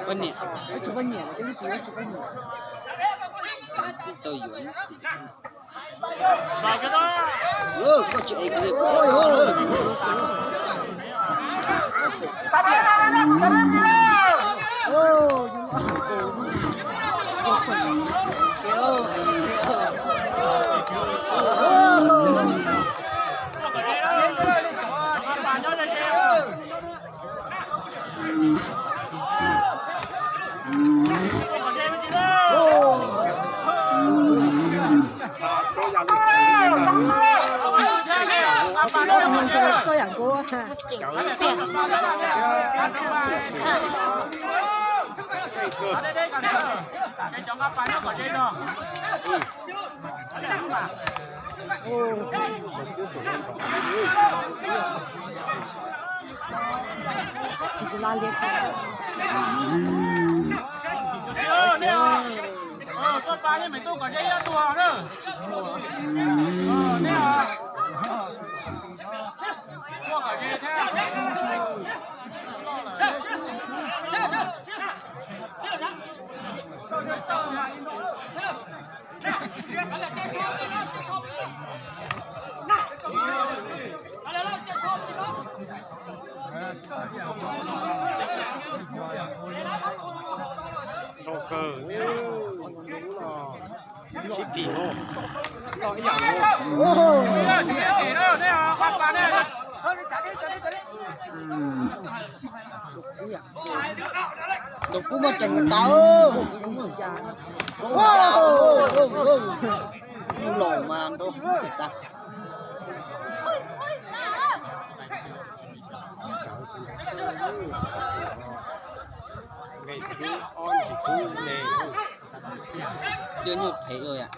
Ua niam, ua niam, ua niam. Ntaus kub muaj ceem tas. Los mas ntaus kub tas. Cov nyuj phem ua yam.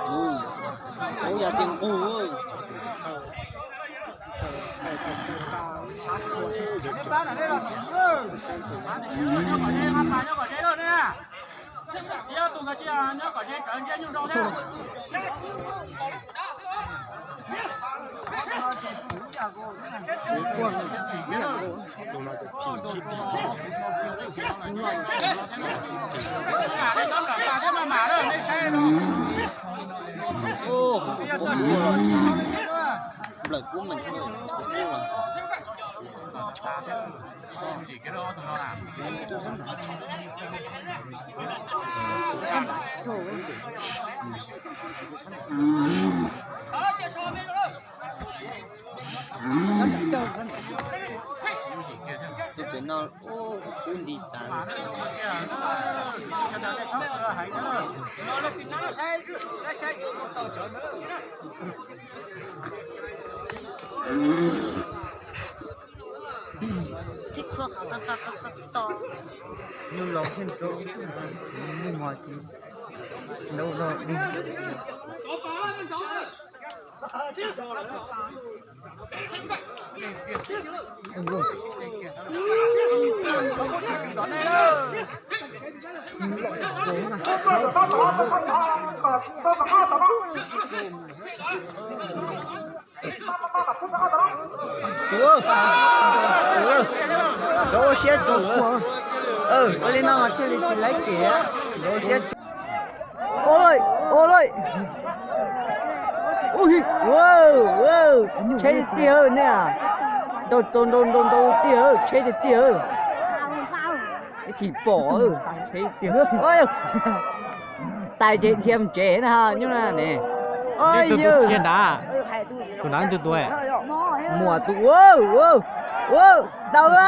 Ub, yog tiag nqug. Nplawm kub meem. Tus pem no kub nti tas. Thib khuab qhov toj toj toj toj. Nyuj laus thiaj ntso, nyuj mos ces ntaus no. Tus, tus, nrov ua siab tus. Ua li no mas thiaj li tsis laib kev, nrov ua siab tus. Ua lawm, ua lawm. Ua hi, ua, ua, tsheb tiag tiag nej. Nrau, nrau, nrau, nrau tiag, tsheb tiag tiag. Tsis pom, tsheb tiag. Tais ces dhia mus tsev na, nyuj na ne. Tus nrad, tus nrad tus tus. Muam tus, ua, ua, ua, daws a.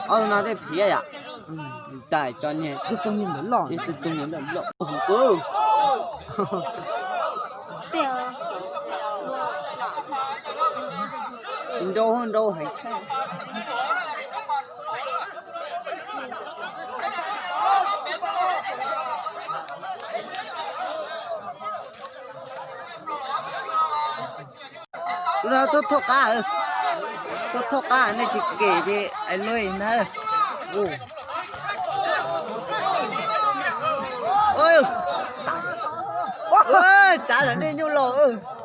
Ob tug no tej phiav yom. Tais tso niag, tus ntawd loj, tus ntawd loj. Nrau nrau heev. Tuaj thauj qab, tuaj thauj qab nej tsis kem ces ais luj na. Tsav lam nej nyuj los.